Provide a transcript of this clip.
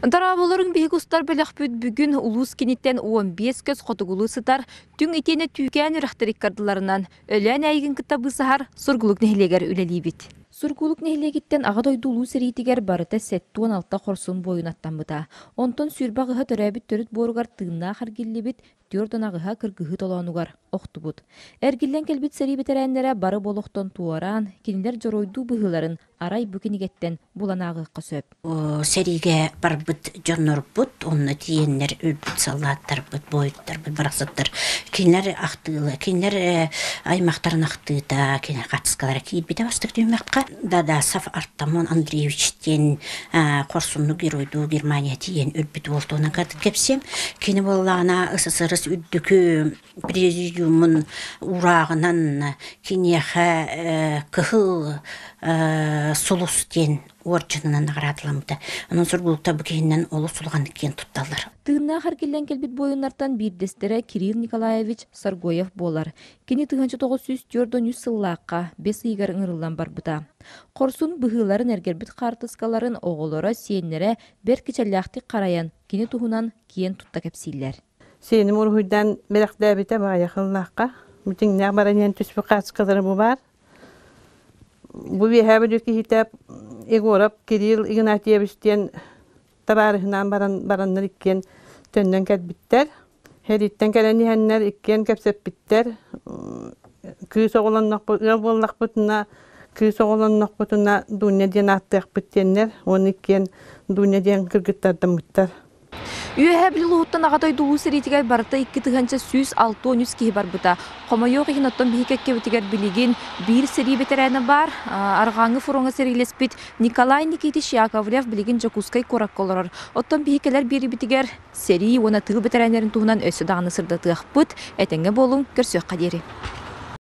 Дорооболоруҥ биһиги устар бөлөхпүт бүгүн улуус киниттэн 15 көс хотугулуу сытар Түҥ итиэнэ Түүкээн үрэхтэр иккардыларынан Өлөөн Ээйигин кытта быысаһар Сургулук нэһилиэгэр үлэлиибит. Сургуулук нэһилиэгиттэн Аҕа дойду Улуу сэриитигэр барыта 76 хорсун буойун аттаммыта. Онтон 28-һа төрөөбүт төрүт буоругар тыыннаах эргиллибит, 48-һа кыргыһыы толоонугар охтубут. Эргиллэн кэлбит сэрии бэтэрээннэрэ бары болохтон туораан, кинилэр дьоруойдуу быһыыларын арай бу кинигэттэн булан ааҕыахха сөп. Сэриигэ барбыт дьоннорбут, онно тиийэннэр өлбүт саллааттарбыт, буойуттарбыт барахсаттар кинилэр ахтыылар, кинилэр аймахтарын ахтыыта, кинилэр хаартыскалара киирбитэ бастакы түһүмэххэ. Дадасов Артамон Андреевич диэн хорсуннук геройдуу Германия тиийэн өлбүт уол туһунан кэпсиэм. Кини буоллаҕына СССР үрдүкү президиумун уурааҕынан киниэхэ Кыһыл сулус диэн уордьанынан наҕараадаламмыта. Онон Сургуулуктар бу киһинэн олус улаханнык киэн тутталлар. Тыыннаах эргиллэн кэлбит буойуннартан биирдэстэрэ Кирилл Николаевич Саргоев буолар. Кини 1943 сыллаахха бэс ыйыгар ыҥырыллан барбыта. Хорсун быһыыларын эргэрбит хаартыскаларын оҕолоро, сиэннэрэ бэрт кичэллээхтик харайан, кини туһунан киэн тутта кэпсииллэр. Сиэним уруһуйдаан бэлэхтээбитэ баайа хыллаахха. Бүтүҥнээх баран иһэн түспүт хаачыкалара бу баар. Бу үөһээ Бүлүү киһитэ Егоров Кирилл Игнатьевич диэн табаарыһынаан баран бараннар иккиэн төннөн кэлбиттэр. Сэрииттэн кэлэн иһэннэр иккиэн кэпсэппиттэр. Кыыс оҕолоннохпут, ыал буоллахпытына, кыыс оҕолоннохпутуна Дуня диэн ааттыахпыт диэннэр уонна иккиэн Дуня диэн кыргыттардаммыттар. Үөһээ Бүлүү улууһуттан Аҕа дойду Улуу сэриитигэр барыта 2163 киһи барбыта. Хомойуох иһин, оттон биһиги кэккэбитигэр билигин биир сэрии бэтэрээнэ баар. Арҕааҥҥы фроҥҥа сэриилэспит Николай Никитич Яковлев билигин Дьокуускай куоракка олорор. Оттон биһи кэлэр биэриибитигэр сэрии уонна тыыл бэтэрээннэрин туһунан өссө даҕаны сырдатыахпыт. Этэҥҥэ буолуҥ, көрсүөххэ диэри.